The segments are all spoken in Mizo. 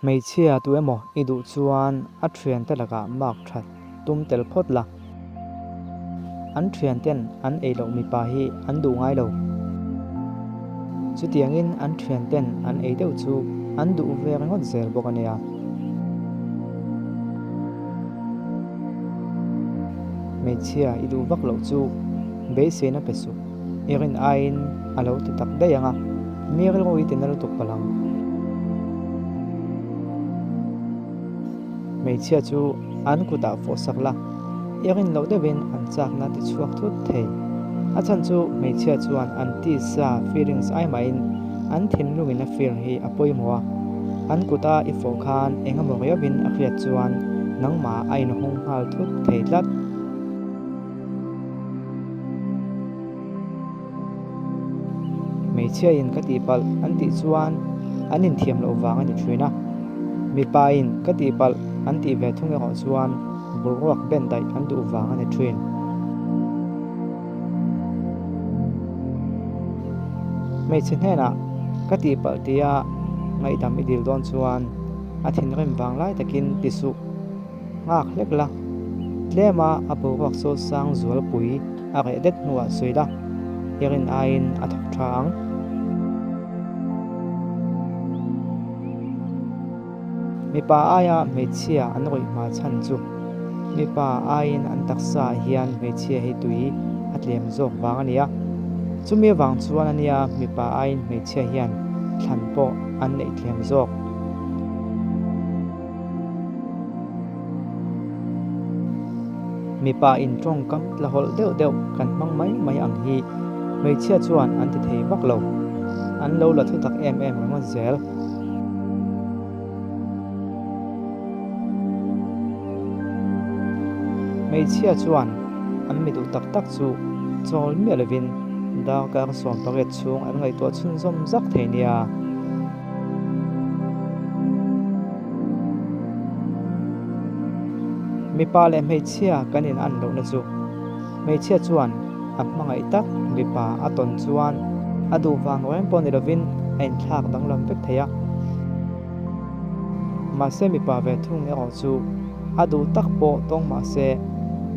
Hmeichhia tu emaw i duh chuan a thiante lakah mark that tum tel phawt la. An thianten an ei loh mipa hi an duh ngai lo. Chutiangin an thianten an ei deuh chu an duh ve ringawt zel bawk a nia. Hmeichhia i duh vak loh chu beiseina pe suh. I rin aiin a lo ti tak daih ang a, mi rilru i ti na lutuk palh ang. Hmeichhia chu an kutah fawh sak la, i rin loh deuhin an chakna ti chhuak thut thei. A chhan chu hmeichhia chuan an tisa feelings ai mahin an thinlungin a feel hi a pawimawh a, an kuta i fawh khan eng emaw riauin a hriat chuan nangmah a inhawng nghal thut thei tlat. Hmeichhiain ka tihpalh an tih chuan an inthiam loh vang a ni thin a, mipain ka tihpalh an tih ve thung erawh chuan boruak ben daih an duh vang a ni thin. Hmeichhe hnenah ka tihpalh tia ngaihdam i dil dawn chuan a thinrim vang lai takin ti suh. Nghak hlek la, tlema a boruak sawl sang zualpui a reh det hnuah sawi la, i rin aiin a thawk tha ang. Mipa aia hmeichhia an rawih hma chhan chu mipa aiin an taksa ah hian hmeichhia hi tui a tlem zawk vang a ni a. Chumi avang chuan a nia mipa aiin hmeichhia hian thlan pawh an neih tlem zawk. Mipa in tawngkam tla hawlh deuh deuh kan hmang mai mai ang hi hmeichhia chuan an ti thei vak lo. An lo la thutak em em ringawt zel. Hmeichhia chuan an mi duh tak tak chu chawl miah lovin darkar 18 chhung an ngaihtuah chhunzawm zak thei nia. Mipa leh hmeichhia kan in an lohna chu hmeichhia chuan a hmangaih tak mipa a tawn chuan a duh vang reng pawh ni lovin a inthlak danglam vek thei a. Mahse mipa ve thung erawh chu a duh tak pawh tawng mahse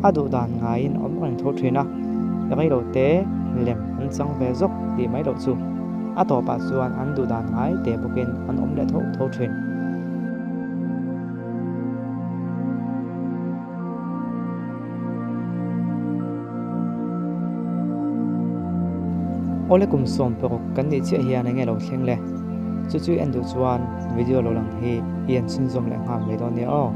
a duh dan ngaiin awm reng tho thin a, reilo te lem an chang ve zawk tih mai loh chu a tawpah chuan an duh dan ngai te bawkin an awm leh tho tho thin. Awle kum 16 kan nih chiah hian enge lo thleng le? Chu chu i en duh chuan video lo lang hi i en chhunzawm leh nghal mai dawn nia aw.